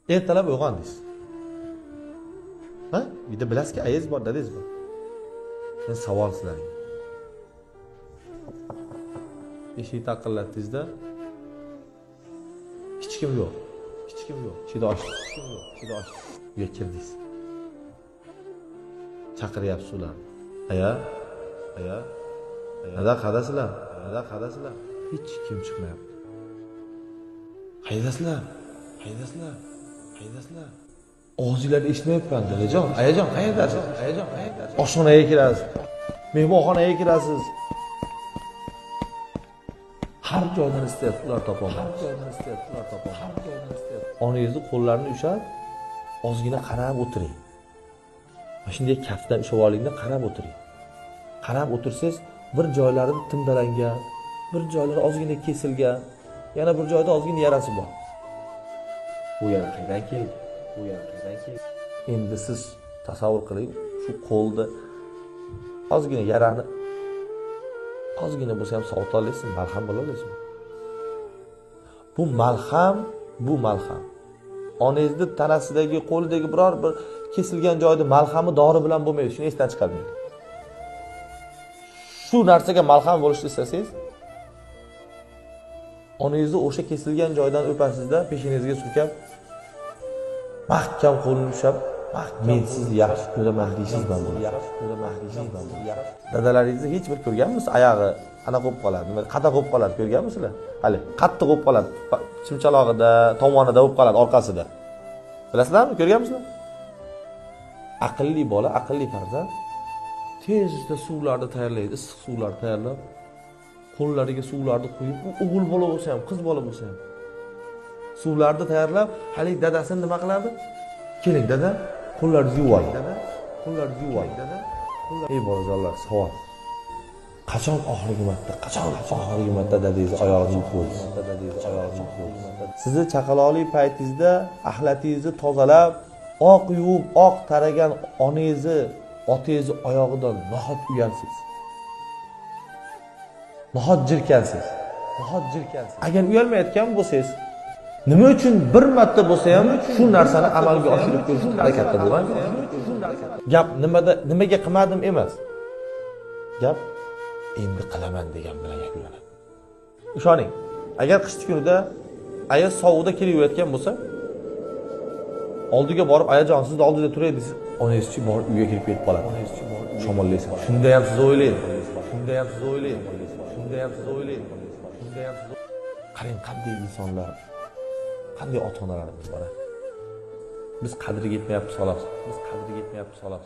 Ertalab uyg'ondingiz. Ha? Uyda bilasizki, ayiz bor, dadangiz bor. Men savol sizlarga. Eshikni taqillatdingizda hech kim yo'q. Hech kim yo'q. Eshikni ochdi. Hech kim yo'q. Eshikni ochdi. Uyga kirdingiz. Chaqiryapsiz ularni. Aya, aya, aya. Qadasizlar? Nada qadasizlar? Hech kim chiqmayapti. Qaydasizlar? Qaydasizlar? Qaydasizlar? Og'zinglarni eshitmayapman, dadajon. Ayajon, qayerdasiz? Ayajon, qayerdasiz? Oshxonaga kirasiz. Mehmonxonaga kirasiz. Har joydan istayapsiz, ular topolmayapsiz. Har joydan istayapsiz, ular topolmayapsiz. Har joydan istayapsiz. Onangizni qo'llarini ushlab, ozgina qarab o'tiring. Mana shunday kaftidan ushlab olingda qarab o'tiring. Qarab o'tirsangiz, bir joylari timdalangan, bir joylari ozgina kesilgan, yana bir joyda ozgina yarasi bor. Bu yara qayerdan keldi? Bu yara qayerdan keldi? Endi siz tasavvur qiling, shu qo'lda ozgina yarani ozgina bo'lsa ham sovita olasizmi, malham bo'la olasizmi? Bu malham, bu malham. Onangizni tanasidagi, qo'lidagi biror bir kesilgan joyda malhami dori bilan bo'lmaydi, shuni esdan chiqarmang. Shu narsaga malham bo'lishni istasangiz, onangizni o'sha kesilgan joydan o'pasizda peshonangizga surkab, mahkam qo'lini ushlab, men sizni yaxshi ko'raman deysizmi buni? Yaxshi ko'raman deysizmi buni? Dadalaringizni hech bir ko'rganmisiz? Oyog'i ana qo'yib qoladi, nima qattiq qo'yib qoladi, ko'rganmisizlar? Hali qattiq qo'yib qoladi, chimchalog'ida, tomonida bo'lib qoladi, orqasida. Bilasizlarmi, ko'rganmisizlar? Aqlli bola, aqlli farzand tezda suvlarni tayyorlaydi, issiq suvlarni tayyorlab, qo'llariga suvlarni quyib, u o'g'il bola bo'lsa ham, qiz bola bo'lsa ham suvlarni tayyorlab, hali dadasini nima qiladi? Keling dada, qo'llaringizni yuvib oling. Dada, qo'llaringizni yuvib oling. Dada, ey bolajonlar, savol. Qachon oxirgi marta, qachon oxirgi marta dadangizni oyog'ini yuvib qo'ydingiz? Dadangizni oyog'ini yuvib qo'ydingiz. Sizni chaqaloqlik paytingizda axlatingizni tozalab, oq yuvib, oq taragan onangizni, otangizni oyog'idan nahot uyalsiz. Nahot jirkansiz. Nahot jirkansiz. Agar uyalmayotgan bo'lsangiz, nima uchun bir marta bo'lsa ham shu narsani amalga oshirib ko'rishga harakatda bo'lmang? Gap nimada, nimaga qilmadim emas. Gap endi qilaman degan bilan yakunlanadi. Ishoning, agar qish kunida aya sovuqda kelib yurayotgan bo'lsa, oldiga borib ayajon sizni oldida turay desa, onangizchi borib uyga kirib ketib qoladi. Shamollaysiz. Shunda ham siz o'ylaydi. Shunda ham siz o'ylaydi. Shunda ham siz o'ylaydi. Shunda ham siz. Qarang, qanday insonlar, qanday ota-onalarimiz bor. Biz qadriga yetmayapmiz xolos. Biz qadriga yetmayapmiz xolos.